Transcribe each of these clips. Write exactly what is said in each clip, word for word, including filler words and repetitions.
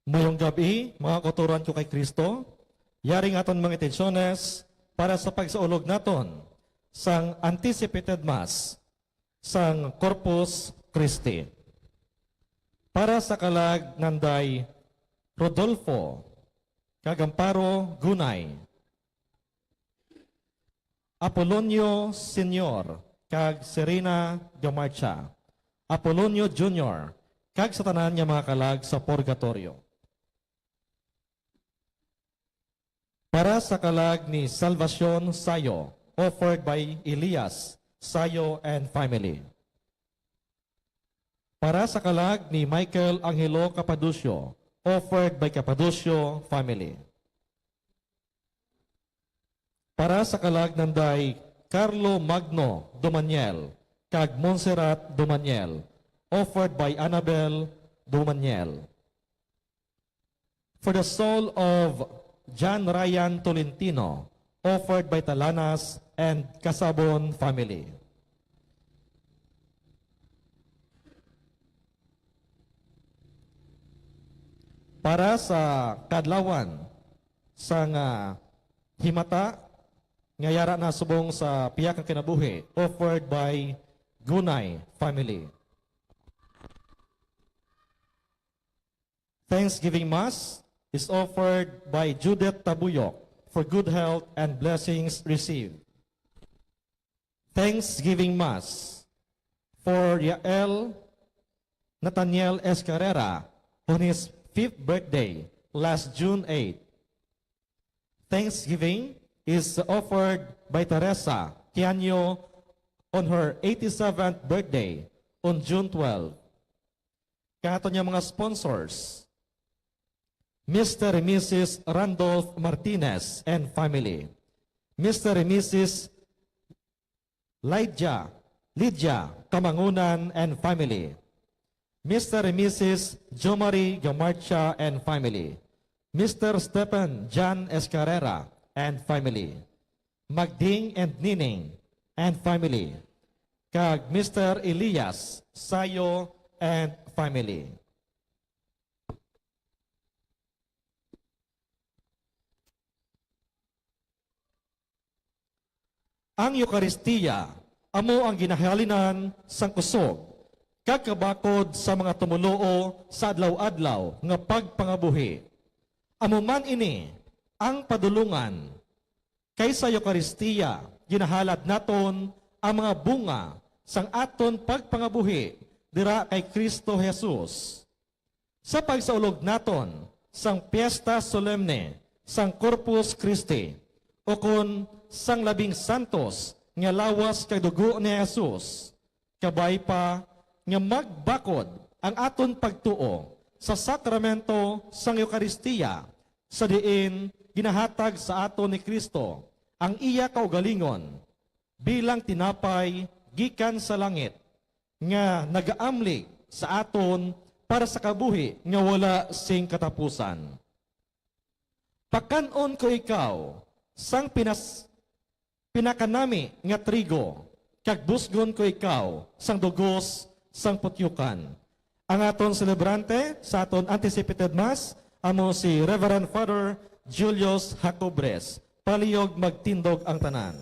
Mayong gab-i, mga kauturan ko kay Kristo. Yari nga aton mga intensyones para sa pagsaulog naton sang anticipated Mass sang Corpus Christi. Para sa kalag nanday Rodolfo kag Amparo Gunay, Apolonio Senior kag Serena Gamarcha, Apolonio Junior, kag sa tanan nga mga kalag sa purgatorio. Para sa kalag ni Salvacion Sayo, offered by Elias Sayo and family. Para sa kalag ni Michael Angelo Capadocio, offered by Capadocio family. Para sa kalag nanday Carlo Magno Dumaniel kag Montserrat Dumaniel, offered by Annabel Dumaniel. For the soul of John Ryan Tolentino, offered by Talanas and Casabon family. Para sa kadlawan sang himata nga yara na subong sa pihak nga kinabuhi, offered by Gunay family. Thanksgiving Mass is offered by Judith Tabuyok for good health and blessings received. Thanksgiving Mass for Yael Nathaniel Escarrera on his fifth birthday last June eight. Thanksgiving is offered by Teresa Tianyo on her eighty-seventh birthday on June twelve. Kanato niya mga sponsors, Mister and Missus Randolph Martinez and family, Mister and Missus Lydia, Lydia Kamangunan and family, Mister and Missus Jomari Gamarcha and family, Mister Stephen John Escarrera and family, Magding and Nining and family, kag Mister Elias Sayo and family. Ang Eukaristiya amo ang ginahalinan sang kusog kag kabakod sa mga tumoluo sa adlaw-adlaw nga pagpangabuhi. Amo man ini ang padulongan, kay sa Eukaristiya ginahalad naton ang mga bunga sang aton pagpangabuhi dira kay Cristo Jesus. Sa pagsaulog naton sang Piesta Solemne sang Corpus Christi, ukon sang Labing Santos nga lawas kag dugo ni Jesus, kabay pa nga magbakod ang aton pagtuo sa sakramento sang Eukaristiya, sa diin ginahatag sa aton ni Cristo ang iya kaugalingon bilang tinapay gikan sa langit, nga nagaamlig sa aton para sa kabuhi nga wala sing katapusan. Pakan-on ko ikaw sang pinas-, pinakanami nga trigo, kag busgon ko ikaw sang dugos sang putyukan. Ang aton selebrante sa aton anticipated Mass amo si Reverend Father Julius Jacobres. Palihog magtindog ang tanan.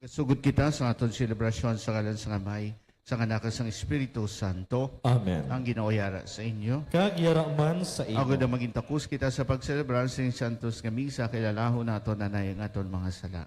Sugod kita sa aton selebrasyon sa ngalan sang Amay, sang Anak, sang Espiritu Santo. Amen. Ang Ginoo yara sa inyo. Kag yara man sa imo. Agod nga maging takos kita sa pagselebrar sing santos nga misa, kilalahon naton anay ang aton mga sala.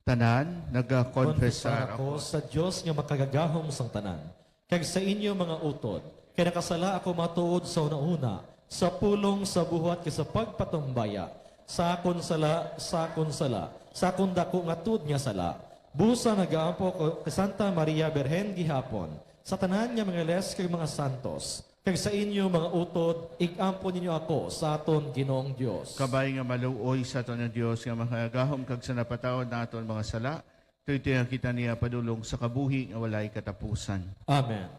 Tanan, nagakonfesar Konfesar ako ako sa Dios nga makagagahom sang tanan, kag sa inyo mga utod, kay nakasala ako matuod sa hunahuna, sa pulong, sa buhat, kag sa pagpatumbaya, sa akon sala, sa akon sala, sa akon daku nga tuod nga sala. Busa nagaampo ko kay Santa Maria Birhen gihapon, sa tanan nga mga les kag mga santos, kag sa inyo mga utod, ig-ampo ninyo ako sa aton Ginoong Dios. Kabay nga maluoy sa aton ang Dios nga makagagahom kag sa napatawad na aton mga sala, tuytoyan kita niya padulong sa kabuhi nga walay katapusan. Amen.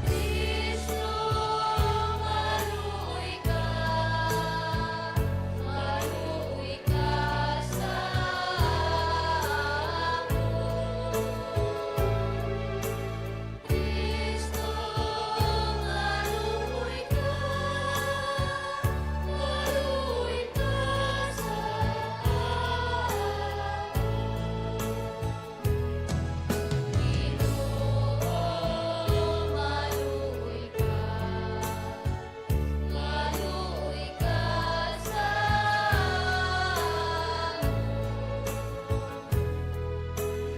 Kristo, maluoy ka, maluoy ka sa amon. Ginoo, maluoy ka, maluoy ka sa amon.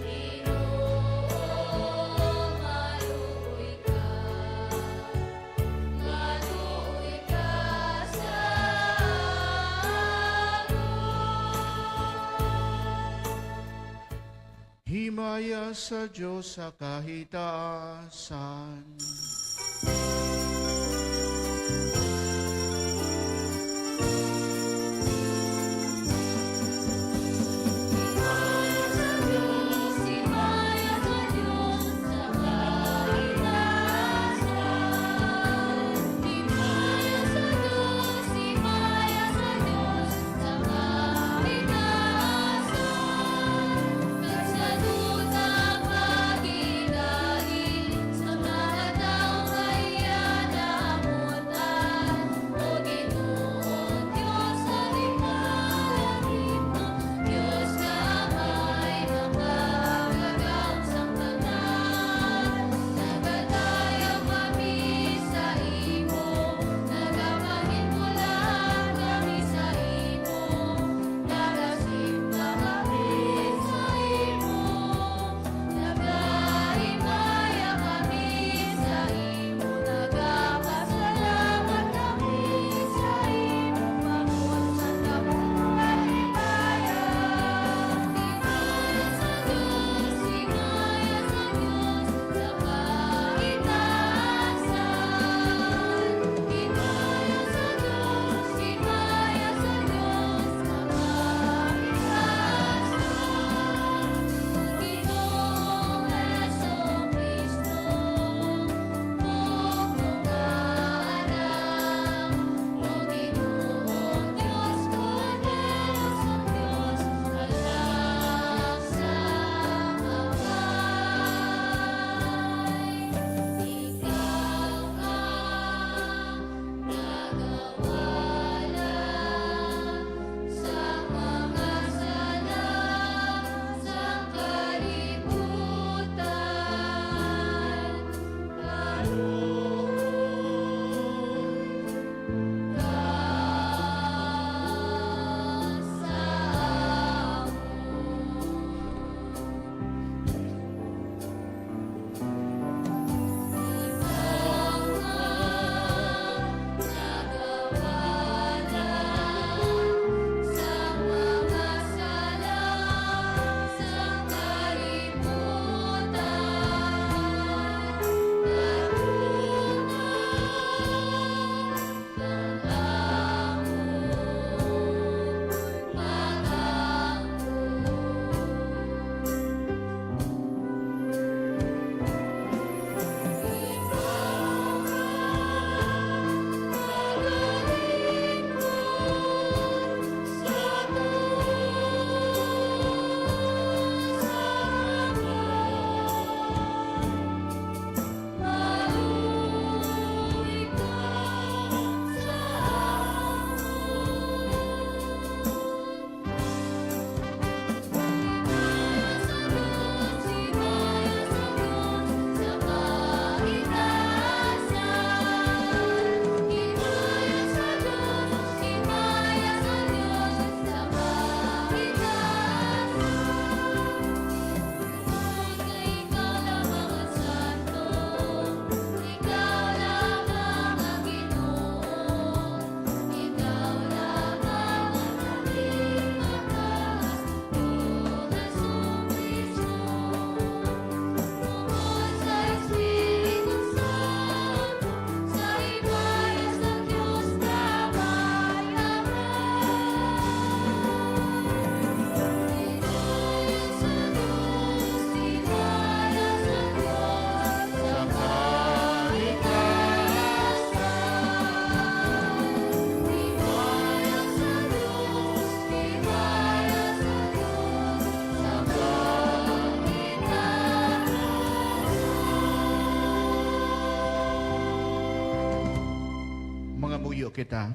Ginoo, maluoy ka, maluoy ka sa amon. Himaya sa Dios sa kahitaasan. kita.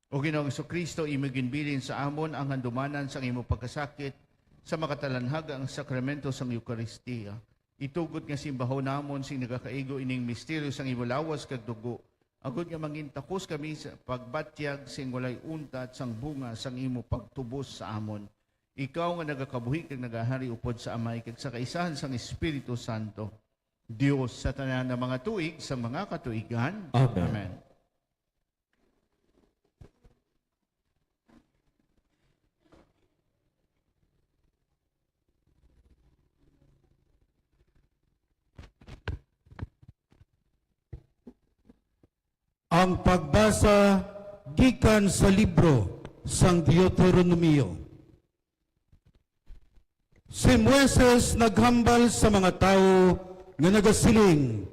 O Ginoong Jesu-Cristo, imo ginbilin sa amon ang handumanan sang imo pagkasakit sa makatalanhaga ang sakramento sang Eukaristia. Itugot nga simbahon namon sing nagakaigo ining misteryo sang imo lawas kag dugo, agod nga mangin takos kami sa pagbatyag sing walay untat sang bunga sang imo pagtubos sa amon. Ikaw nga nagakabuhi kag nagahari upod sa Amay kag sa kaisahan sang Espiritu Santo, Dios sa tanan nga mga tuig sang mga katuigan. Amen. Amen. Ang pagbasa gikan sa libro sang Deuteronomio. Si Moises naghambal sa mga tawo nga nagasiling,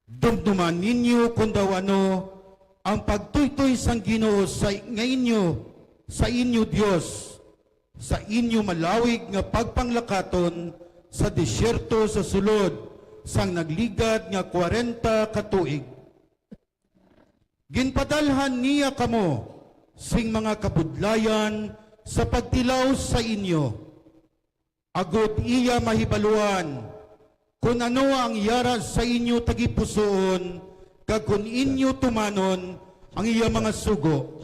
"Dumduma ninyo kon daw ano ang pagtuytoy sang Ginoo sa, nga inyo, sa inyo Dios, sa inyo malawig nga pagpanglakaton sa desierto sa sulod sang nagligad nga kwarenta ka tuig. Ginpadalhan niya kamo sing mga kabudlayan sa pagtilaw sa inyo, agod iya mahibaluan kon ano ang yara sa inyo tagipusoon kag kon inyo tumanon ang iya mga sugo.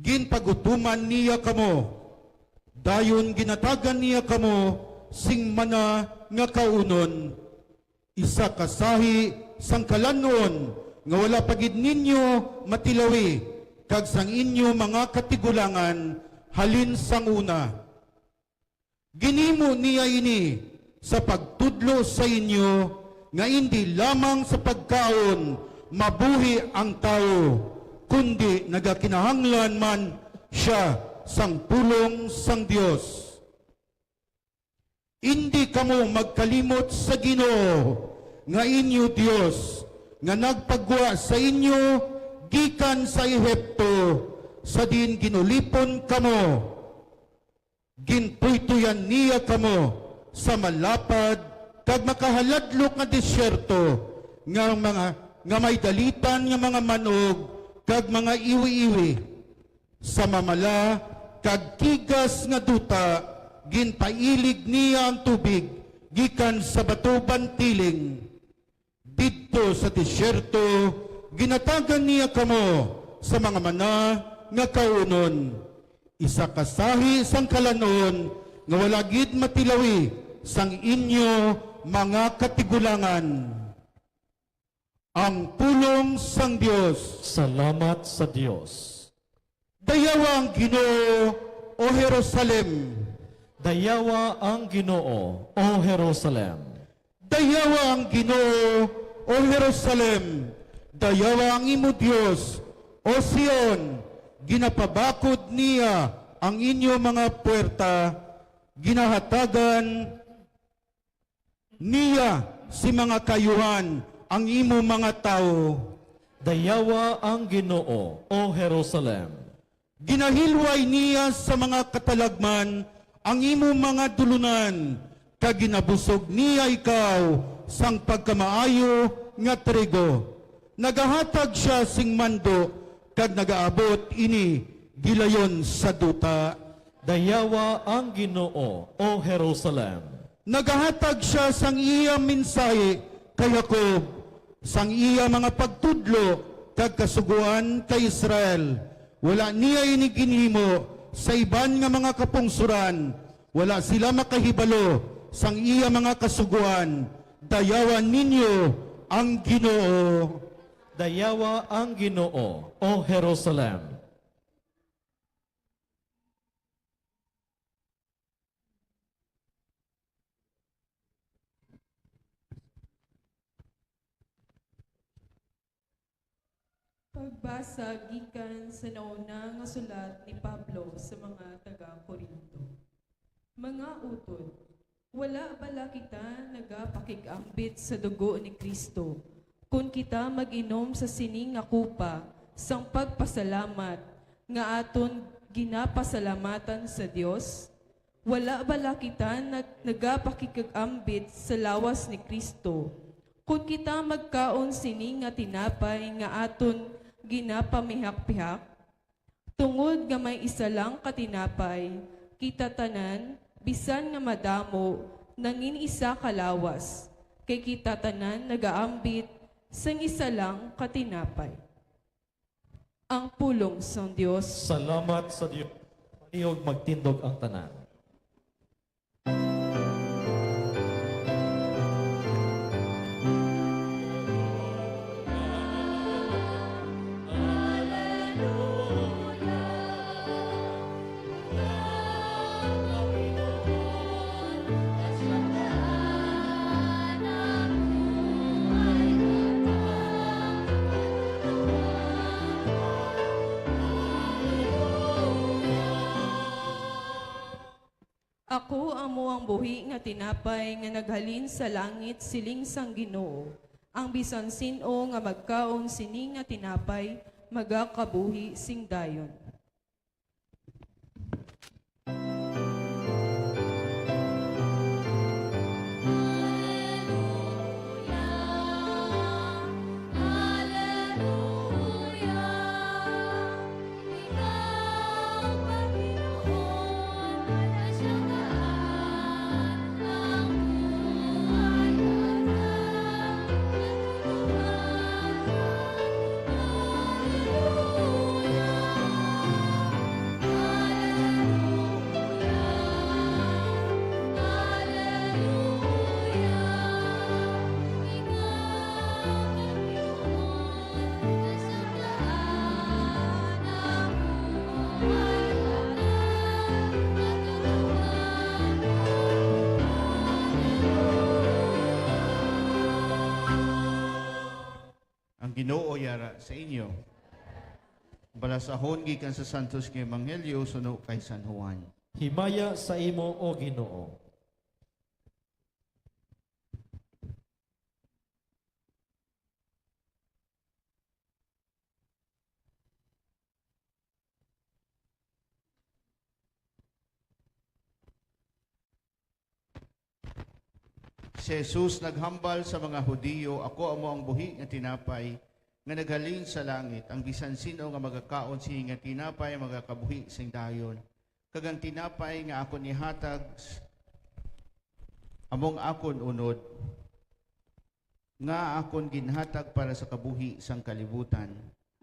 Ginpagutuman niya kamo, dayon ginatagan niya kamo sing mana nga kaunon, isa ka sahi sang kalan-on nga wala pa gid ninyo matilawi, kag sang inyo mga katigulangan halin sang una. Ginhimo niya ini sa pagtudlo sa inyo nga indi lamang sa pagkaon mabuhi ang tawo, kundi nagakinahanglan man sia sang pulong sang Dios. Indi kamo magkalimot sa Ginoo nga inyo Dios, nga nagpagwa sa inyo gikan sa Egipto, sa diin ginulipon kamo. Gintuytoyan niya kamo sa malapad kag makahaladlok nga desierto, nga mga, nga may dalitan nga mga man-og kag mga iwi-iwi. Sa mamala kag kigas nga duta, ginpailig niya ang tubig gikan sa bato bantiling. Didto sa desierto, ginatagan niya kamo sa mga mana nga kaunon, isa ka sahi sang kalan-on nga wala gid matilawi sang inyo mga katigulangan. Ang pulong sang Dios. Salamat sa Dios. Dayawa ang Ginoo, O Jerusalem. Dayawa ang Ginoo, O Jerusalem. Dayawa ang Ginoo, O Jerusalem. Dayawa ang imo Dios, O Sion. Ginapabakod niya ang inyo mga puwerta. Ginahatagan niya si mga kaayuhan ang imo mga tawo. Dayawa ang Ginoo, O Jerusalem. Ginahilway niya sa mga katalagman ang imo mga dulunan, kag ginabusog niya ikaw sang pagkamaayo nga trigo. Nagahatag sia sing mando, kag nagaabot ini gilayon sa duta. Dayawa ang Ginoo, O Jerusalem. Nagahatag sia sang iya mensahe kay Jacob, sang iya mga pagtudlo kag kasugoan kay Israel. Wala niya ini ginhimo sa iban nga mga kapungsoran. Wala sila makahibalo sang iya mga kasugoan. Dayawa ninyo ang Ginoo. Dayawa ang Ginoo, O Jerusalem. Pagbasa gikan sa nauna nga sulat ni Pablo sa mga taga-Corinto. Mga utod, wala bala kita nagapakig-ambit sa dugo ni Cristo, kon kita mag-inom sa sini nga kupa sang pagpasalamat nga aton ginapasalamatan sa Dios? Wala bala kita nag-, nagapakig-ambit sa lawas ni Cristo, Kon kita magkaon sini nga tinapay nga aton ginapamihak-pihak, tungod nga may isa lang ka tinapay, kita tanan, bisan nga madamo, nangin isa ka lawas, kay kita tanan nagaambit sang isa lang ka tinapay. Ang pulong sang Dios. Salamat sa Dios. Manihog magtindog ang tanan. Ako amo ang buhi nga tinapay nga naghalin sa langit, siling sang Ginoo. Ang bisan sin-o nga magkaon sini nga tinapay magakabuhi sing dayon. Ang Ginoo yara sa inyo. Balasahon gikan sa Santos nga Ebanghelyo suno kay San Juan. Himaya sa imo, O Ginoo. Si Jesus naghambal sa mga Hudiyo, "Ako amo ang buhi nga tinapay nga naghalin sa langit. Ang bisan sin-o nga magakaon sini nga tinapay magakabuhi sing dayon. Kag ang tinapay nga akon ihatag s-, among akon unod, nga akon ginhatag para sa kabuhi sang kalibutan."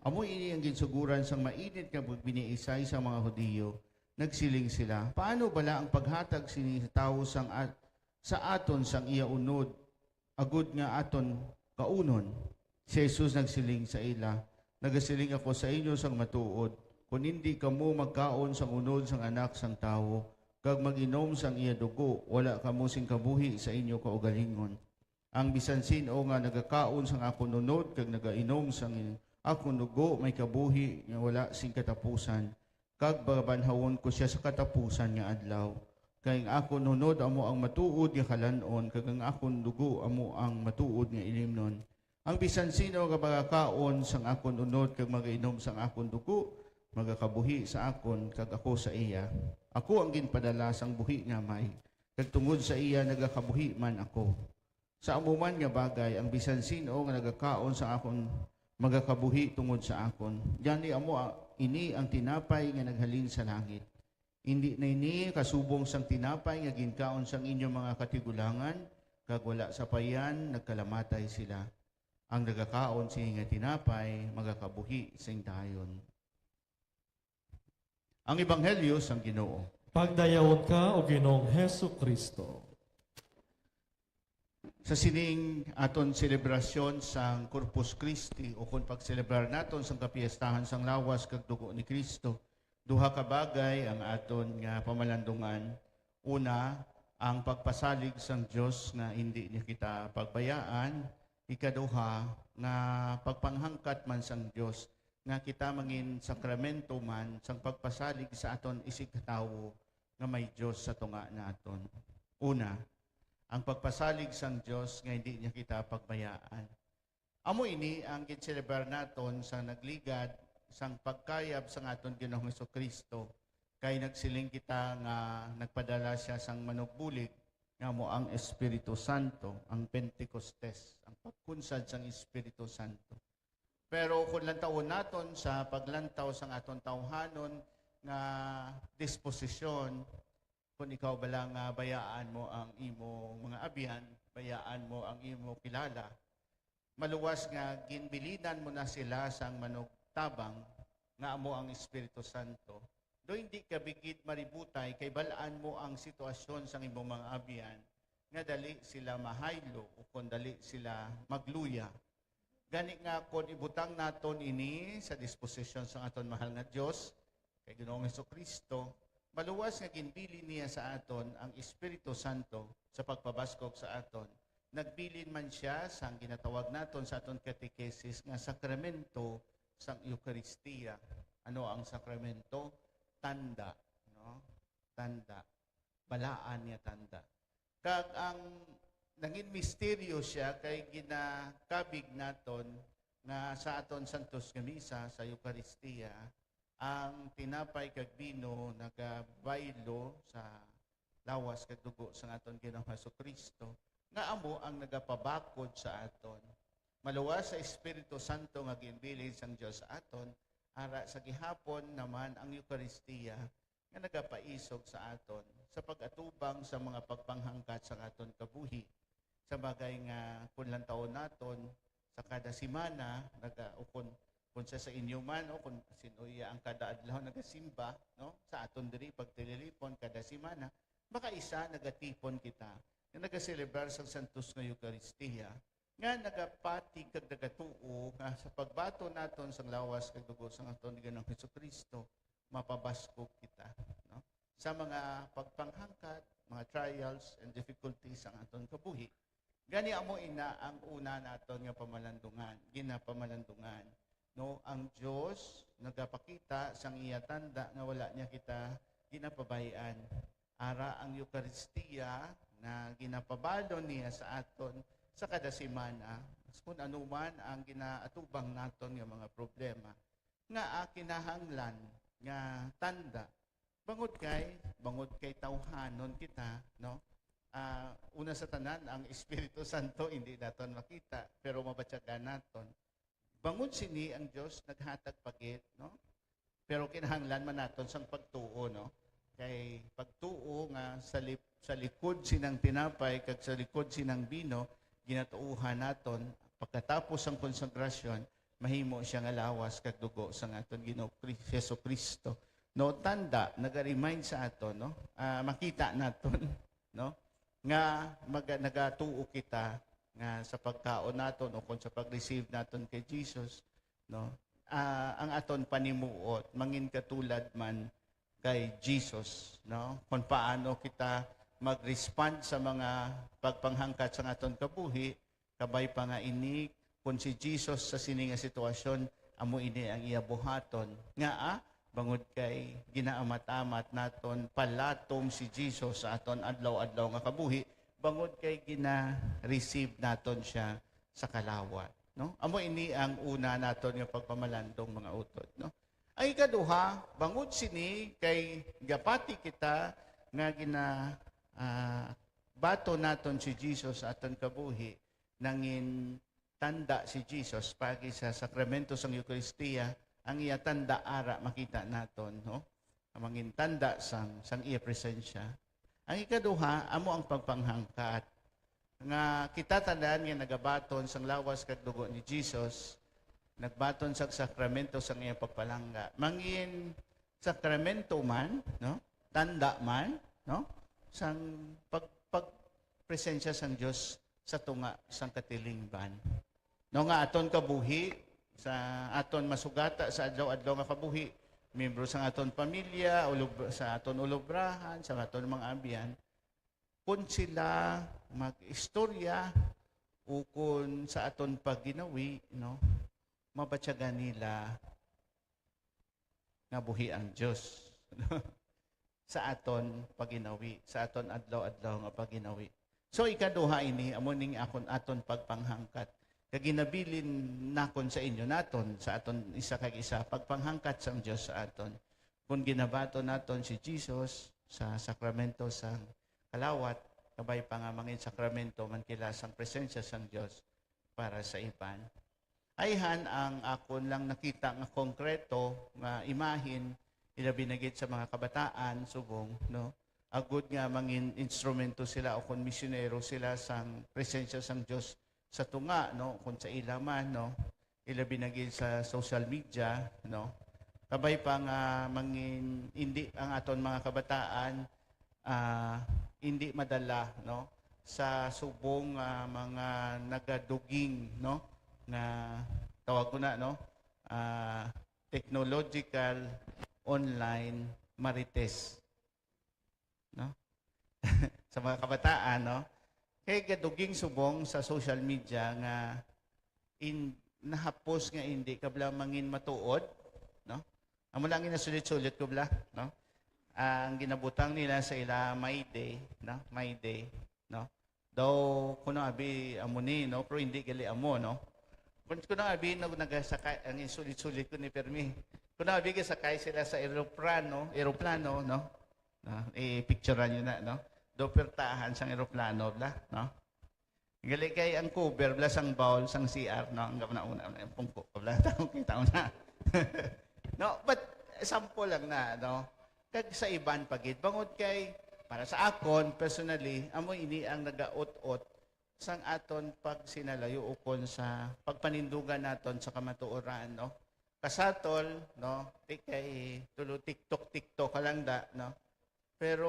Amo ini ang ginsugoran sang mainit nga pagbiniisay sang mga Hudiyo. Nagsiling sila, "Paano bala ang paghatag sini sa tawo sang at-, sa aton sang iya unod, agud nga aton kaunon?" Si Jesus nagsiling sa ila, "Nagasiling ako sa inyo sang matuod, kon indi kamo magkaon sang unod sang Anak sang Tawo, kag mag-inom sang iya dugo, wala kamo sing kabuhi sa inyo kaugalingon. Ang bisan sin-o nga nagakaon sang akon unod kag nagainom sang akon dugo may kabuhi nga wala sing katapusan, kag babanhawon ko sia sa katapusan nga adlaw. Kay ang akon unod amo ang matuod nga kalan-on, kag ang akon dugo amo ang matuod nga ilimnon. Ang bisan sin-o nga magakaon sang akon unod kag magainom sang akon dugo, magakabuhi sa akon, kag ako sa iya. Ako ang ginpadala sang buhi nga amay, kag tungod sa iya nagakabuhi man ako. Sa amo man nga bagay, ang bisan sin-o nga nagakaon sa akon magakabuhi tungod sa akon. Gani amo a-, ini ang tinapay nga naghalin sa langit. Indi na ini kasubong sang tinapay nga ginkaon sang inyo mga katigulangan, kag wala sapayan nagkalamatay sila. Ang nagakaon sini nga tinapay magakabuhi sing dayon. Ang Ebanghelyo sang Ginoo. Pagdayawon ka, O Ginoong Jesu-Cristo. Sa sining aton selebrasyon sang Corpus Christi, o kon pagselebrar naton sang kapiestahan sang lawas kag dugo ni Cristo, duha ka bagay ang aton nga pamalandungan. Una, ang pagpasalig sang Dios nga hindi niya kita pagbayaan. Ikaduha, nga pagpanghangkat man sang Dios nga kita mangin sakramento man sang pagpasalig sa aton isigkatawo nga may Dios sa tunga naton. Una, ang pagpasalig sang Dios nga hindi niya kita pagbayaan. Amo ini ang ginselebrar naton sa nagligad sang pagkayab sang aton Ginoong Jesu-Cristo, kay nagsiling kita nga nagpadala sia sang manugbulig, nga amo ang Espiritu Santo, ang Pentecostes, ang pag-, kunsad sang Espiritu Santo. Pero kung lantawon naton sa paglantaw sang aton tawhanon nga disposisyon, kung ikaw bala nga bayaan mo ang imo mga abyan, bayaan mo ang imo kilala, maluwas nga ginbilinan mo na sila sang manugtabang nga amo ang Espiritu Santo, do hindi ka bigid maributay kay bal-an mo ang sitwasyon sang imong mga abyan nga dali sila mahaylo o kon dali sila magluya. Gani nga, kon ibutang naton ini sa disposisyon sang aton mahal nga Dios, kay Ginoong Jesu-Cristo, maluwas nga ginbilin niya sa aton ang Espiritu Santo sa pagpabaskog sa aton. Nagbilin man siya sang ginatawag naton sa aton katekesis nga sakramento sang Eukaristia. Ano ang sakramento? Tanda, no? Tanda. Balaan niya tanda. Kag ang nangin misteryo siya kay ginakabig naton nga sa aton santos nga misa sa Eukaristia, ang tinapay kag bino nagabaylo sa lawas kag dugo sang aton Ginoong Jesu-Cristo, nga amo ang nagapabakod sa aton. Maluwas sa Espiritu Santo nga ginbilin sang Dios sa aton, ara sa gihapon naman ang Eukaristia nga nagapaisog sa aton sa pag-atubang sa mga pagpanghangkat sang aton kabuhi. Sa bagay nga, kung lantawon naton, sa kada semana, naga, o kung, kung sa, sa inyo man, o kung sino iya ang kada adlaw nagasimba, no? Sa aton diri, pag tililipon, kada semana, makaisa, nagatipon kita, nga nagaselebrar sang santos nga Eukaristia, nga nagapati kag nagatuo nga sa pagbaton naton sang lawas kag dugo sang aton Ginoong Jesu-Cristo, mapabaskog kita, no? Sa mga pagpanghangkat, mga trials and difficulties sang aton kabuhi. Gani amo ina ang una naton nga pamalandungan, ginapamalandungan, no? Ang Dios nagapakita sang iya tanda nga wala niya kita ginapabay-an. Ara ang Eukaristia nga ginapabalon niya sa aton sa kada semana, kun ano man ang ginaatubang naton nga mga problema, nga, ah, kinahanglan nga tanda. Bangod kay, bangod kay tawhanon kita, no? Ah, una sa tanan, ang Espiritu Santo hindi naton makita, pero mabatyagan naton. Bangod sini ang Dios naghatag pa gid, no? Pero kinahanglan man naton sang pagtuo, no? Kay pagtuo nga sa lip-, sa likod sinang tinapay kag sa likod sinang bino, ginatuohan naton, pagkatapos sang konsagrasyon, mahimo siya nga lawas kag dugo sang aton Ginoo Kri-, Jesu-Cristo. No, tanda, naga-remind sa aton, no? Ah, makita naton, no? Nga maga-, nagatuo kita nga sa pagkaon naton o kung sa pag-receive naton kay Jesus, no? Ah, ang aton panimuot mangin katulad man kay Jesus, no? Kung paano kita mag-respond sa mga pagpanghangkat sa aton kabuhi, kabay pa nga ini, kung si Jesus sa sini nga sitwasyon, amo ini ang iya buhaton. Nga, ah, bangod kay ginaamat-amat naton palatom si Jesus sa aton adlaw-adlaw nga kabuhi, bangod kay gina-receive naton siya sa kalawat, no? Amo ini ang una naton nga pagpamalandong, mga utod, no? Ang ikaduha, bangod sini kay gapati kita nga gina-, ah, bato naton si Jesus sa aton kabuhi, nangin tanda si Jesus pagi sa sakramento sang Eukaristia, ang iya tanda ara makita naton, no? Ang mangin tanda sang, sang iya presensya. Ang ikaduha, amo ang pagpanghangkat. Nga kita tanan nga nagabaton sang lawas kag dugo ni Jesus, nagbaton sang sakramento sang iyang pagpalangga. Mangin sakramento man, no? Tanda man, no? Sang pag-, pagpresensya sang Dios sa tunga sang katilingban. No, nga aton kabuhi, sa aton masugata sa adlaw-adlaw nga kabuhi, miyembro sa aton pamilya, ulob-, sa aton ulobrahan, sa aton mga abyan, kung sila mag-istorya o kung sa aton pagginawi, no, mabatyagan nila nga buhi ang Dios sa aton pagginawi, sa aton adlaw-adlaw nga pagginawi. So, ikaduha ini, amo ning akon, aton pagpanghangkat. Kag ginabilin nakon sa inyo naton, sa aton isa kag isa, pagpanghangkat sang Dios sa aton. Kung ginabaton naton si Jesus sa sakramento sang kalawat, kabay pa nga mangin sakramento man kila sang presensya sang Dios, para sa iban. Ayhan ang akon lang nakita nga konkreto nga imahin, ilabi na gid sa mga kabataan subong, no? Agud nga mangin instrumento sila o kon misyonero sila sang presensya sang Dios sa tunga, no? Kon sa ila man, no? Ilabi na gid sa social media, no? Kabay pa nga mangin indi ang aton mga kabataan, ah, indi madala, no? Sa subong, ah, mga nagaduging, no? Nga tawag ko na, no? Ah, technological online marites, no? Sa mga kabataan, no? Kay gaduging subong sa social media nga in, nahapos nga hindi ka bala mangin matuod, no? Amo lang ginasulit-sulit ko bala, no? Ang ginabutang nila sa ila, "My day," no? "My day," no? Daw, kuno abi amo ni, no? Pero hindi gali amo, no? Kun, kuno abi, no, nagasakay, ang insulit-sulit ko ni Permi. Kuno abi, gasakay sila sa eroplano, eroplano, no? No? I-picturean nyo na, no? Daw pertahan sang eroplano, bla, no? Gali kay ang cover, bla, sang bowl, sang C R, no? Ang gabna una, ang pungko, bla, tao kita una. No, but sample lang na, no? Kag sa iban pa gid, bangod kay, para sa akon, personally, amo ini ang nagaot-ot sang aton pagsinalayo ukon sa pagpanindugan naton sa kamatuoran, no? Kasatol, no? Di kay tulo TikTok, TikTok ka lang da, no? Pero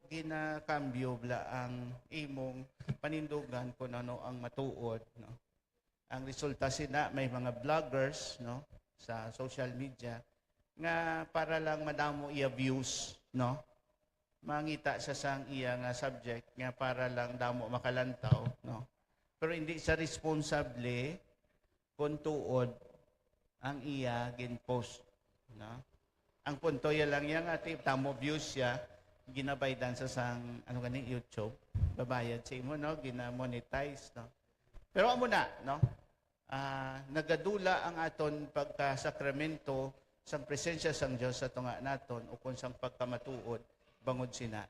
ginakambyo bala ang imong panindugan kung ano ang matuod, no? Ang resulta sina, may mga vloggers, no, sa social media nga para lang madamo iya views, no, mangita sa sang iya nga subject nga para lang damo makalantaw, no, pero hindi sa responsable kung tuod ang iya gin-post, no. Ang punto ya lang, yang ati, damo views siya, ginabaydan sa sang, ano gani, YouTube, babayad sa imo, no, gina-monetize, no. Pero amo na, no? Ah, nagadula ang aton pagkasakramento sang presensya sang Dios sa tunga naton ukon sang pagkamatuod bangod sina.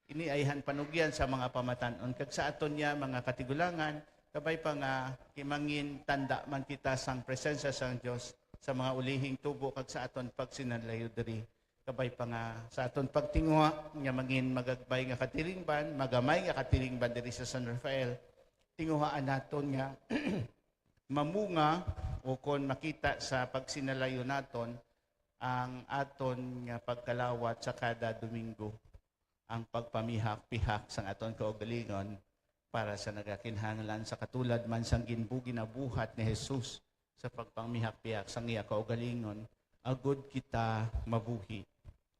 Ini ayhan panugyan sa mga pamatan-on kag sa aton niya mga katigulangan, kabay pa nga kimangin tanda man kita sang presensya sang Dios sa mga ulihing tubo kag sa aton pagsinalayo diri. Kabay pa nga sa aton pagtinguha nga mangin magagbay nga katilingban, magamay nga katilingban diri sa San Rafael, tinguhaan naton nga mamunga o kon makita sa pagsinalayo naton ang aton nga pagkalawat sa kada Domingo, ang pagpamihak-pihak sang aton kaugalingon para sa nagakinahanglan, sa katulad man sang ginbu-, ginabuhat ni Jesus sa pagpamihak-pihak sang iya kaugalingon, agud kita mabuhi.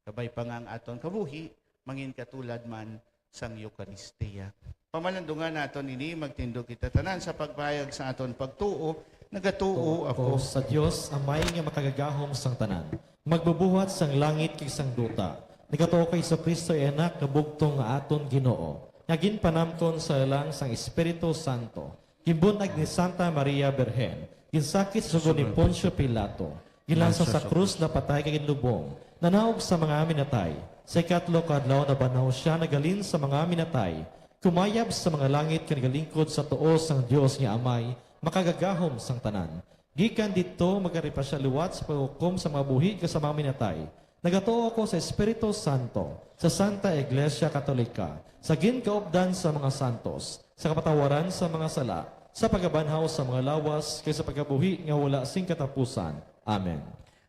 Kabay pa nga ang aton kabuhi mangin katulad man sang Eukaristia. Pamalandungan naton ini, magtindog kita tanan sa pagpahayag sa aton pagtuo. Nagatuo ako sa Dios, Amay nga makagagahom sang tanan, magbubuhat sang langit kag sang duta. Nagatuo kay Jesu-Cristo, iya Anak nga bugtong nga aton Ginoo, nga ginpanamkon sa lalang sang Espiritu Santo, ginbun-ag ni Santa Maria Birhen, ginsakit sa sugo ni Poncio Pilato, ginlansa sa krus, napatay kag ginlubong, nanaog sa mga minatay. Sa ikatlo ka adlaw nabanhaw sia, naghalin sa mga minatay, kumayab sa mga langit kag nagalingkod sa tuo sang Dios nga Amay, makagagahom sang tanan. Gikan didto, magari pa sia liwat sa paghukom sa mga buhi kag sa mga minatay. Nagatuo ako sa Espiritu Santo, sa Santa Iglesia Katolika, sa ginkaupdan sa mga santos, sa kapatawaran sa mga sala, sa pagabanhaw sa mga lawas, kag sa pagkabuhi nga wala sing katapusan. Amen.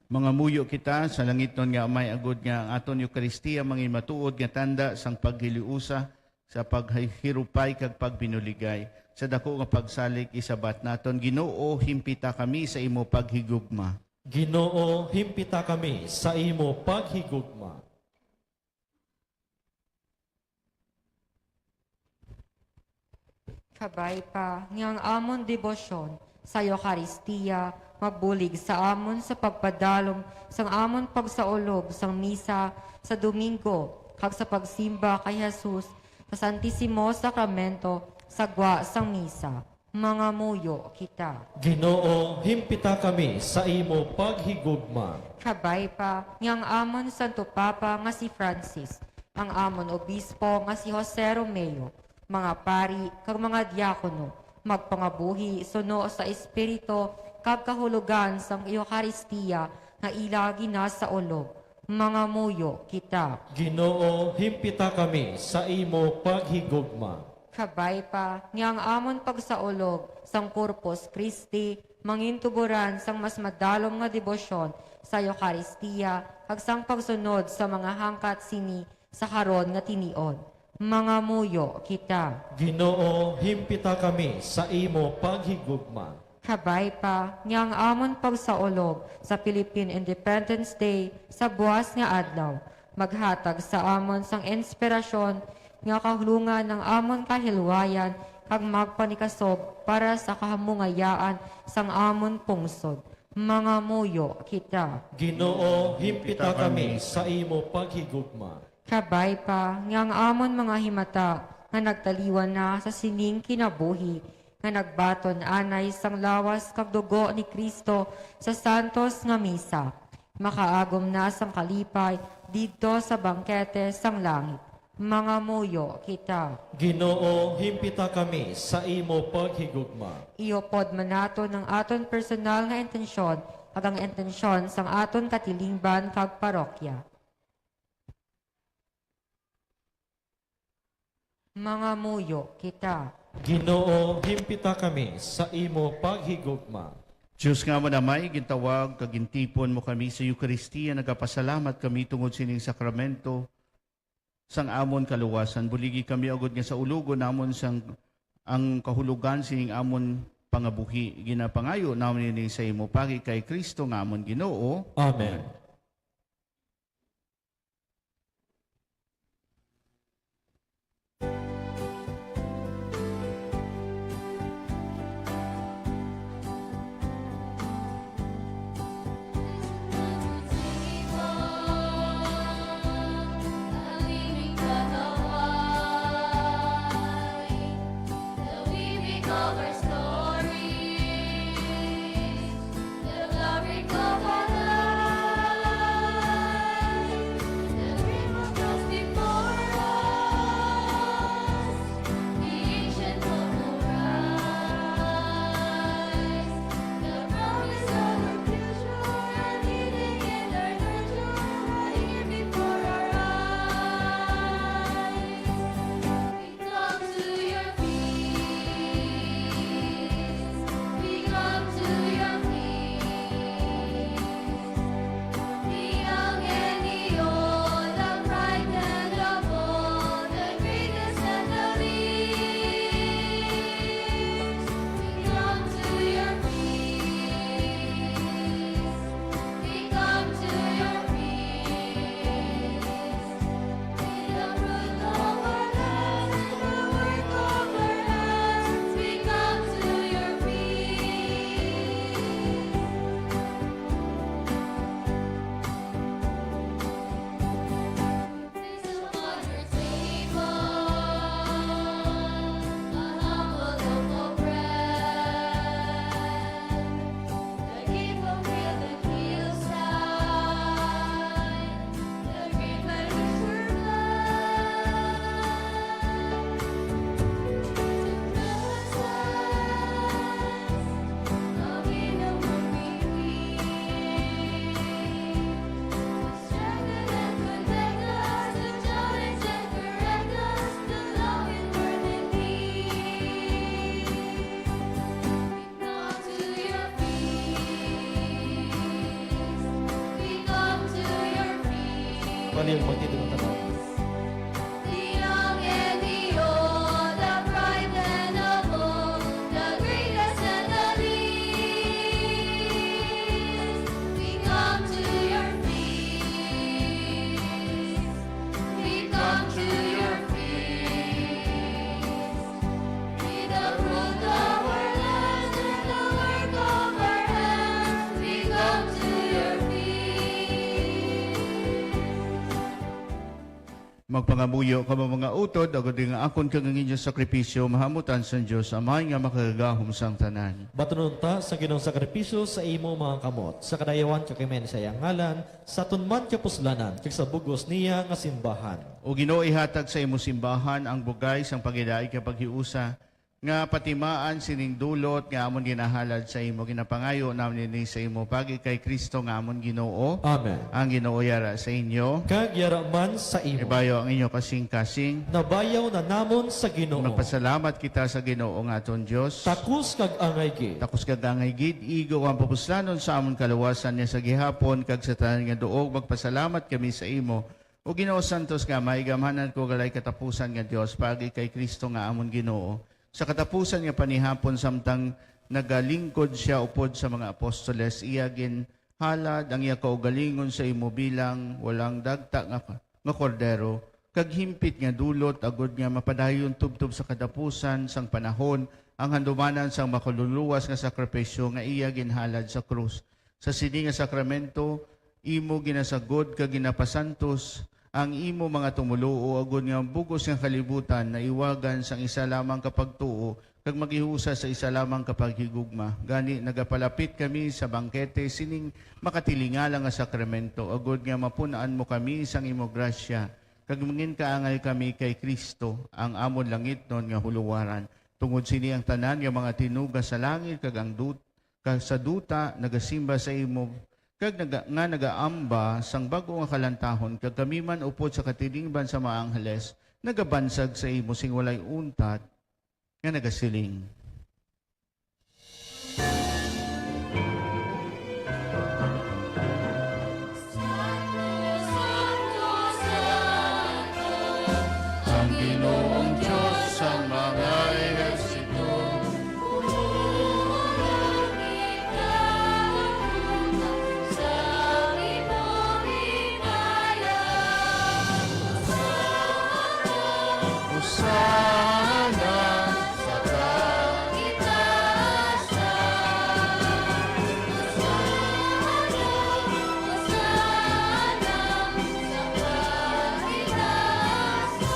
Mangamuyo kita sa langitnon nga Amay, agud nga ang aton Eukaristia mangin matuod nga tanda sang paghiliusa, sa paghirupay kag pagbinuligay. Sa dako nga pagsalig, isabat naton: Ginoo, himpita kami sa imo paghigugma. Ginoo, himpita kami sa imo paghigugma. Kabay pa nga ang amon debosyon sa Eukaristia magbulig sa amon sa pagpadalom sang amon pagsaulog sang misa sa Domingo kag sa pagsimba kay Jesus sa Santisimo Sakramento sa gwa sang misa. Mangamuyo kita. Ginoo, himpita kami sa imo paghigugma. Kabay pa nga ang amon Santo Papa nga si Francis, ang amon Obispo nga si Jose Romeo, mga pari kag mga diakono, magpangabuhi suno sa Espiritu kag kahulogan sang Eukaristia nga ila ginasaulog. Mangamuyo kita. Ginoo, himpita kami sa imo paghigugma. Kabay pa nga ang amon pagsaulog sang Corpus Christi mangintuboran sang mas madalom nga debosyon sa Eukaristia kag sang pagsunod sa mga hangkat sini sa karon nga tinion. Mangamuyo kita. Ginoo, himpita kami sa imo paghigugma. Kabay pa nga ang amon pagsaulog sa Philippine Independence Day sa buas nga adlaw maghatag sa amon sang inspirasyon nga kahulogan ang amon kahilwayan kag magpanikasob para sa kahamungayaan sang amon pungsod. Mangamuyo kita. Ginoo, himpita kami sa imo paghigugma. Kabay pa nga ang amon mga himata nga nagtaliwan na sa sining kinabuhi, nga nagbaton anay sang lawas kag dugo ni Cristo sa santos nga misa, makaagom na sang kalipay didto sa bangkete sang langit. Mangamuyo kita. Ginoo, himpita kami sa imo paghigugma. Iupod man naton ang aton personal nga intensyon kag ang intensyon sang aton katilingban kag parokya. Mangamuyo kita. Ginoo, himpita kami sa imo paghigugma. Dios nga amon Amay, gintawag kag gintipon mo kami sa Eukaristia. Nagapasalamat kami tungod sining sakramento sang amon kaluwasan. Buligi kami, agod nga saulogon namon sang ang kahulogan sining amon pangabuhi. Ginapangayo namon ini sa imo pagi kay Cristo nga amon Ginoo. Amen. The weeping over stories, the glory of our life, the dream of us before us, the ancient hope will rise, the promise of our future, and leading in our nurture, right here before our eyes. We come to your feet. We come to your feet. The young and the old, the bright and the bold, the greatest and the least. We come to your feet. We come to your feet. Paliw, magtindog ang tanan. The young and the old, the bright and the bold, the greatest and the least, we come to your feet. We come to your feet. Be the fruit of our lips and the work of our hands. We come to your feet. Magpangamuyo kamo, mga utod, agod nga akon kag ang inyo sakripisyo mahamutan sang Dios Amay nga makagagahom sang tanan. Batunon ta sa Ginoong sakripisyo sa imo mga kamot, sa kadayawan kag kami sa iyang ngalan, sa aton man kapuslanan, kag sa bug-os niya nga simbahan. O Ginoo, ihatag sa imo simbahan ang bugay sang paghilaig kag paghiusa, nga patimaan sining dulot nga amon ginahalad sa imo. Ginapangayo namin ini sa imo pagi kay Kristo nga amon Ginoo. Amen. Ang Ginoo yara sa inyo. Kag yara man sa imo. Ibayaw ang inyo kasing-kasing. Nabayaw na namon sa Ginoo. Magpasalamat kita sa Ginoo nga aton Dios. Takos kag angay gid. Takos kag angay gid, igo ang papuslanon sa amon kaluwasan niya sa gihapon, kag sa tanan nga duog magpasalamat kami sa imo, O Ginoo, santos nga may gamhanan ko galay katapusan nga Dios, paagi kay Kristo nga amon Ginoo. Sa katapusan nga panihapon, samtang nagalingkod sia upod sa mga apostoles, iya ginhalad ang iya kaugalingon sa imo bilang walang dagta nga, nga kordero, kag himpit nga dulot, agod nga mapadayon tubtob sa katapusan sang panahon ang handumanan sang makaluluwas nga sakripisyo nga iya ginhalad sa krus. Sa sini nga sakramento, imo ginasagod kag ginapasantos ang imo mga tumoluo, agod nga ang bug-os nga kalibutan naiwagan sang isa lamang ka pagtuo kag maghiusa sa isa lamang ka paghigugma. Gani, nagapalapit kami sa bangkete sining makatilingala nga sakramento, agod nga mapun-an mo kami sang imo grasya, kag manginkaangay kami kay Cristo, ang amon langitnon nga huluwaran. Tungod sini ang tanan nga mga tinuga sa langit kag ang dut-, ka sa duta nagasimba sa imo, kag naga-, nga nagaamba sang bag-o nga kalantahon, kag kami man upod sa katilingban sa mga angheles nagabansag sa imo sing walay untat nga nagasiling. Ang Ginoong Dios sang mga ehersito. Hosanna sa kaitaasan. Hosanna, Hosanna sa kaitaasan.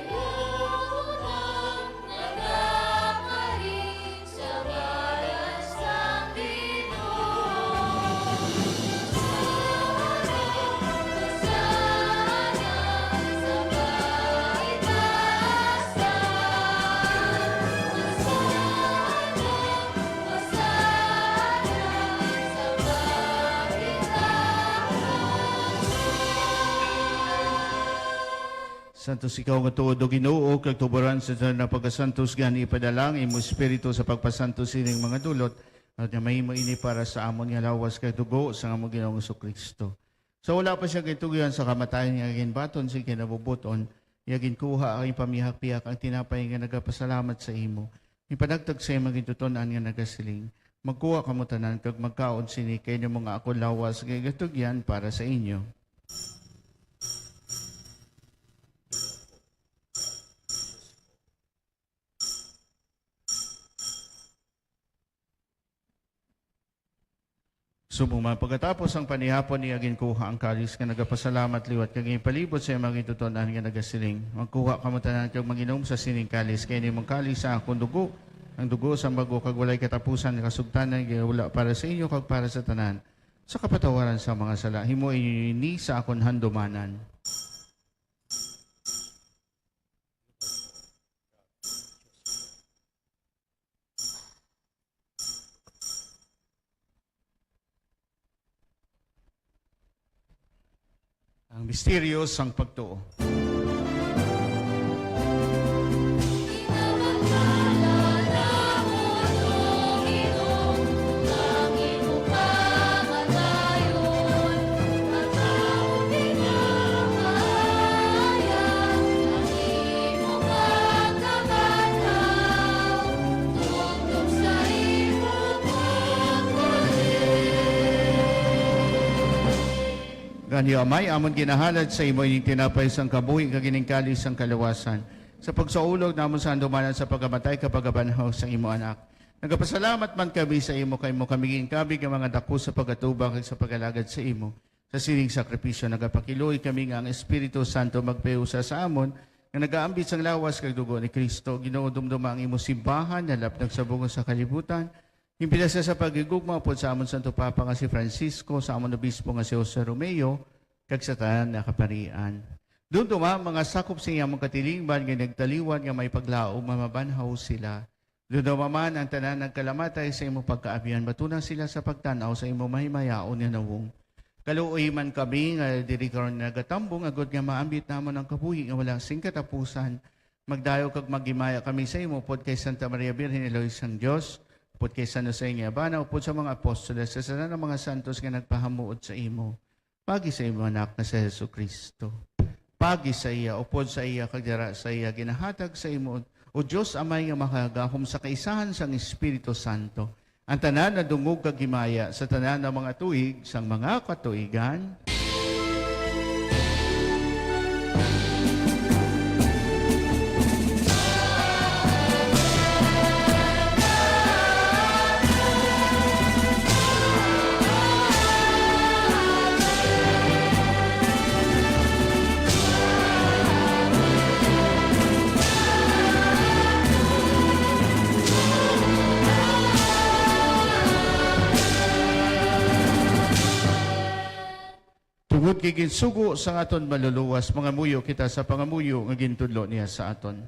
Dayaw ang nagakari sa bayan sang Ginoo. Hosanna, Hosanna sa kaitaasan. Hosanna, Hosanna sa kaitaasan. Santos ikaw nga tuod, O Ginoo, kag tuboran sa tanan nga pagkasantos, gani ipadala ang imo Espiritu sa pagpasantos sining mga dulot, at nga mahimo ini para sa amon nga lawas kag dugo sang amon Ginoong Jesu-Cristo. Sa wala pa sia gintugyan sa kamatayon nga ginbaton sing kinabubuton, iya ginkuha ang pamihak-pihak ang tinapay nga nagapasalamat sa imo, ginpanagtag sa imo gintuton-an nga nagasiling, "Magkuha kamo tanan kag magkaon sini, kay amo nga akon lawas nga igatugyan para sa inyo." Subong man pagkatapos ang panihapon, iya ginkuha ang kalis nga nagapasalamat liwat kag ginpalibot sa iya mga gintuton-an nga nagasiling, "Magkuha kamo tanan kag mag-inom sa sining kalis, kay ini amo ang kalis sa akon dugo, ang dugo sang bag-o kag walay katapusan nga kasugtanan, nga ginahula para sa inyo kag para sa tanan, sa kapatawaran sa mga sala. Himoa ninyo ini sa akon handumanan." Ang misteryo sang pagtuo. Gani, O Amay, amon ginahalad sa imo ining tinapay sang kabuhi kag ining kalis sang kaluwasan, sa pagsaulog namon sa handumanan sa pagkamatay kag pagkabanhaw sang imo Anak. Nagapasalamat man kami sa imo, kay amo kami ginkabig nga mga daku sa pag-atubang kag sa pag-alagad sa imo. Sa sining sakripisyo, nagapakiluoy kami nga ang Espiritu Santo magpahiusa sa amon, nga nagaambit sang lawas kag dugo ni Cristo. Ginoo, dumduma ang imo simbahan, nalapnag sa bug-os nga kalibutan. Himpita sia sa paghigugma upod sa amon Santo Papa nga si Francisco, sa amon Obispo nga si Jose Romeo, kag sa tanan nga kaparian. Dumduma ang mga sakop sa iyang mga katilingban nga nagtaliwan nga may paglaom nga mabanhaw sila. Dumduma man ang tanan nagkalamatay sa imo pagkaabyan, batuna sila sa pagtan-aw sa imo mahimayaon nga nawong. Kaluoy man kami nga diri karon nagatambong, agod nga maambit namon ang kabuhi nga wala sing katapusan. Magdayaw kag maghimaya kami sa imo upod kay Santa Maria Birhen, Iloy sang Dios, upod kay San Jose nga Abana, upod sa mga apostoles, sa tanan nga mga santos nga nagpahamuot sa imo. Pagi sa imo Anak nga si Jesu-Cristo. Pagi sa iya, upod sa iya, kag dira sa iya, ginahatag sa imo, O Dios Amay nga makagagahom, sa kaisahan sang Espiritu Santo, ang tanan nga dungog kag himaya sa tanan nga mga tuig sang mga katuigan. Tungod kay ginsugo sang aton Manluluwas, mangamuyo kita sa pangamuyo nga gintudlo niya sa aton.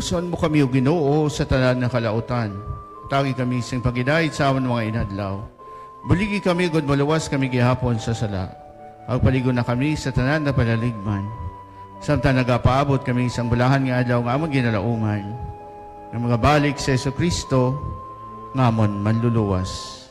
Luwason mo kami, O Ginoo, sa tanan nga kalautan. Tagi kami sing paghidait sa amon mga inadlaw. Buligi kami, agod maluwas kami gihapon sa sala. Agpaligon na kami sa tanan nga palaligman. Samtang nagapaabot kami sang bulahan nga adlaw nga amon ginalauman, nga magabalik si Jesu-Cristo nga amon Manluluwas.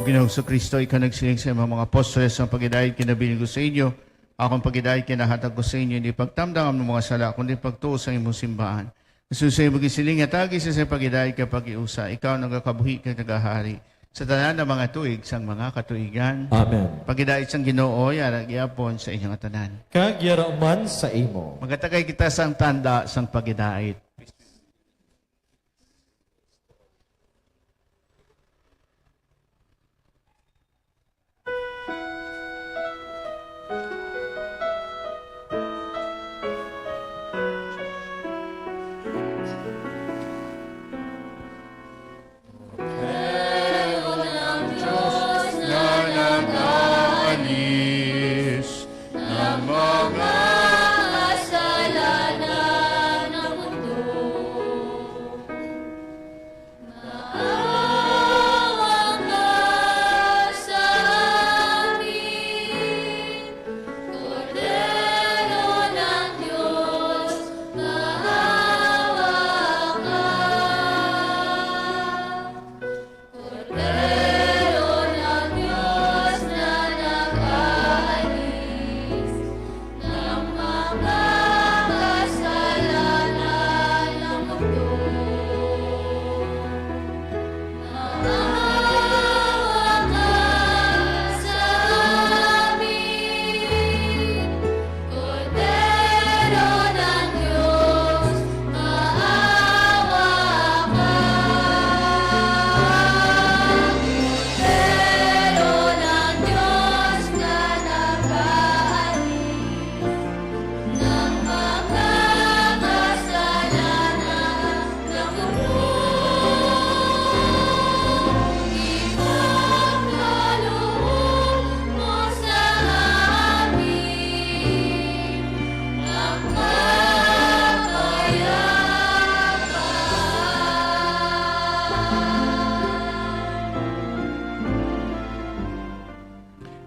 Ginoong Jesu-Cristo, ikaw nagsiling sa imong mga apostoles, "Ang paghidait kinabilin ko sa inyo, akong paghidait kinahatag ko sa inyo, hindi pagtamdang ang mga sala, kundi pagtuo sa imong simbahan." Sa imong gisiling nga tagi sa paghidait kag paghiusa, ikaw nagakabuhi kag nagahari sa tanan nga mga tuig sang mga katuigan. Amen. Paghidait sang Ginoo, yara gihapon sa inyo nga tanan. Kag yara man sa imo. Magatagay kita sang tanda sang paghidait.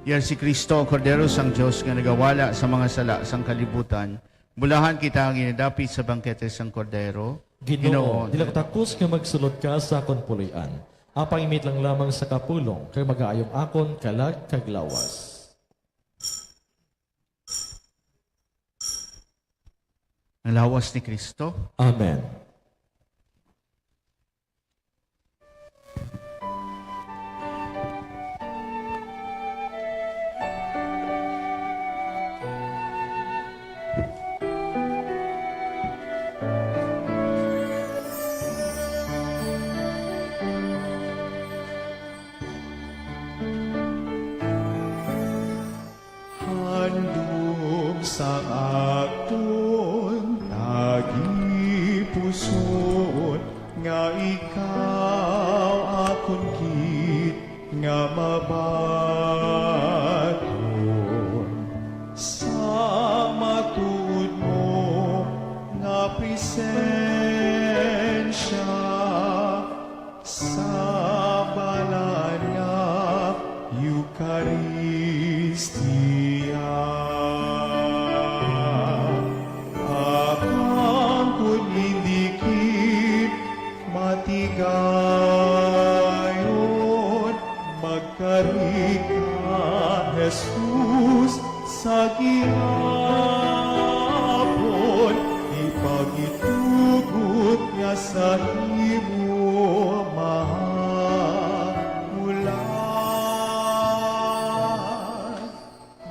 Yari si Cristo, ang Kordero sang Dios nga nagawala sa mga sala sang kalibutan. Bulahan kita nga ginadapit sa bangkete sang Kordero. Ginoo, Ginoo, dili ako takos nga magsulod ka sa akon puloy-an. Apang imit lang lamang sa kapulong, kay magaayong akon kalag kag lawas. Ang lawas ni Cristo. Amen. Handom sang akon tagipusoon nga ikaw akon gid nga mabaton sa matuod mo nga presensya. Sa balaan nga Eukaristia, apang kon indi gid matigayon, magkari ka, Jesus, sa gihapon, ipagitugot nga sa imo mahamulan,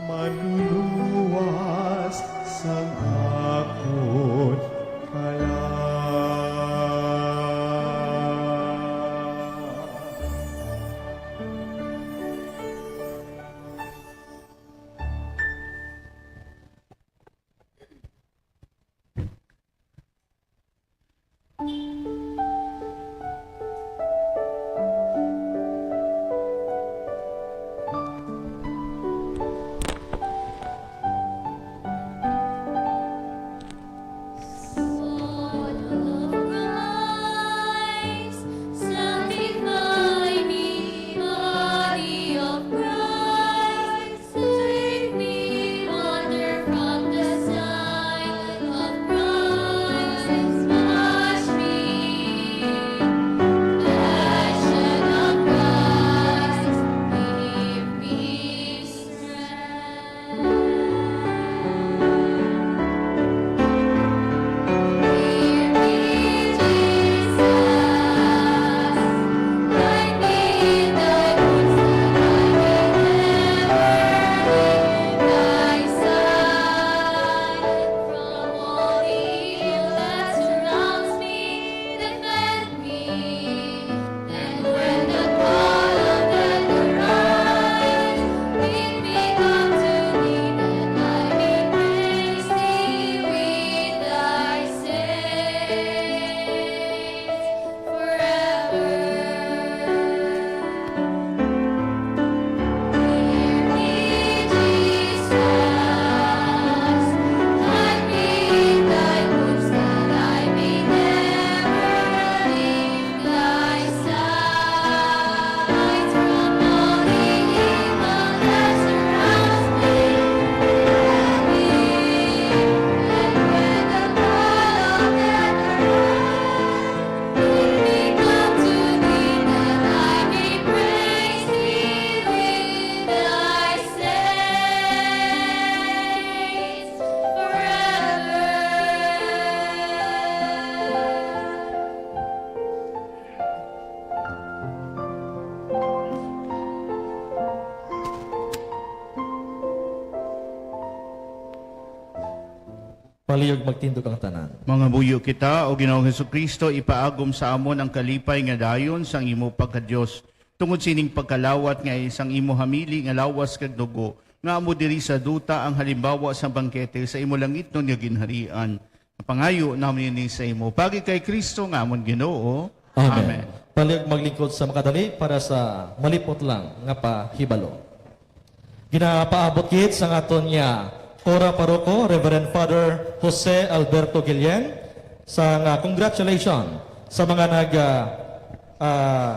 manluluwas sang akon kalag. Sanctify me, body of Christ. Take me, water from the side of Christ. Wash me, passion of Christ. Give me strength. And when the call of death arrives, bid me come to thee, that I may praise thee with thy saints forever. Hear me, Jesus, hide me in thy wounds, that I may never leave Palihog magtindog ang tanan. Mangamuyo kita, O Ginoong Jesu-Cristo, ipaagom sa amon ang kalipay nga dayon sang imo pagka-Dios, tungod sining pagkalawat nga sang imo hamili nga lawas kag dugo, nga amo diri sa duta ang halimbawa sang bangkete sa imo langitnon nga ginharian. Pangayo namon ini sa imo, paagi kay Cristo nga amon Ginoo. Amen. Amen. Palihog maglingkod sa makadali para sa malipot lang nga pahibalo. Ginapaabot gid sang aton nga Cora Paroko, Reverend Father Jose Alberto Guillen, sang, ah, congratulations sa mga nag, ah, ah,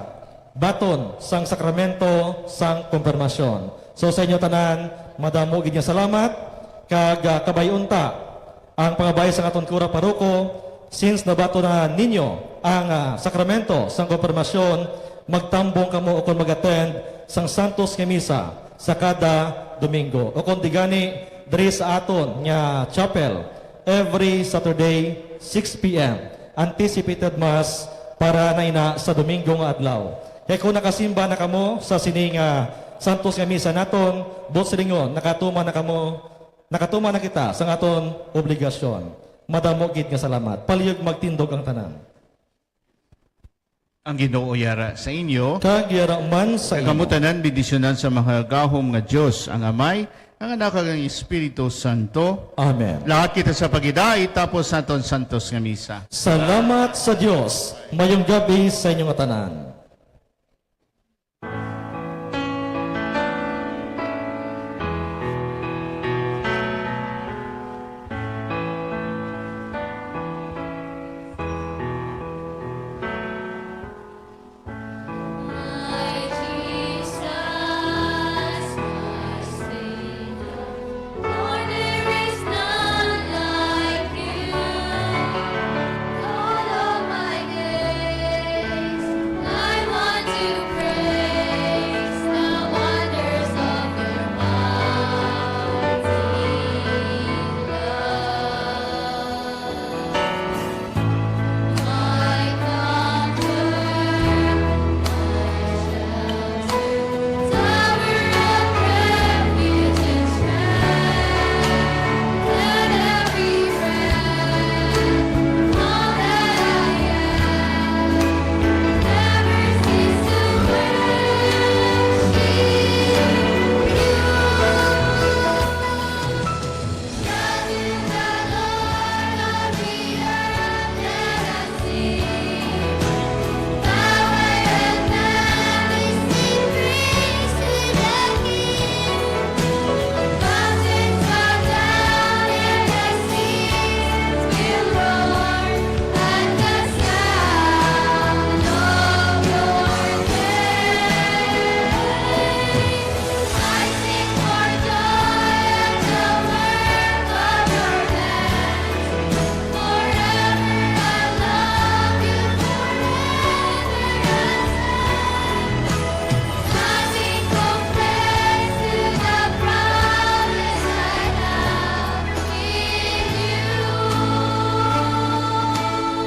baton sang sakramento sang konfirmasyon. So, sa inyo tanan, madamo gid nga salamat, kag, ah, kabay-on ta ang pangabay sang aton kura paroko, since nabaton na ninyo ang, ah, sakramento sang konfirmasyon, magtambong kamo ukon mag-attend sang santos nga misa sa kada Domingo, ukon di gani diri sa aton nga chapel every Saturday, six p m, anticipated mass para na ina sa Domingo nga adlaw. Kay kung nakasimba na kamo sa sini nga santos nga misa naton, buot silingon, nakatuman na kamo, nakatuman na kita sa aton obligasyon. Madamo gid nga salamat. Palihog magtindog ang tanan. Ang Ginoo yara sa inyo. Kag yara man sa Kag kamo imo. Tanan bendisyonan sa mga gahom nga Dios, ang Amay, ang Anak, kag ang Espiritu Santo. Amen. Lahat kita sa pagidait, tapos naton santos nga misa. Salamat sa Dios. Mayong gabi sa inyo nga tanan.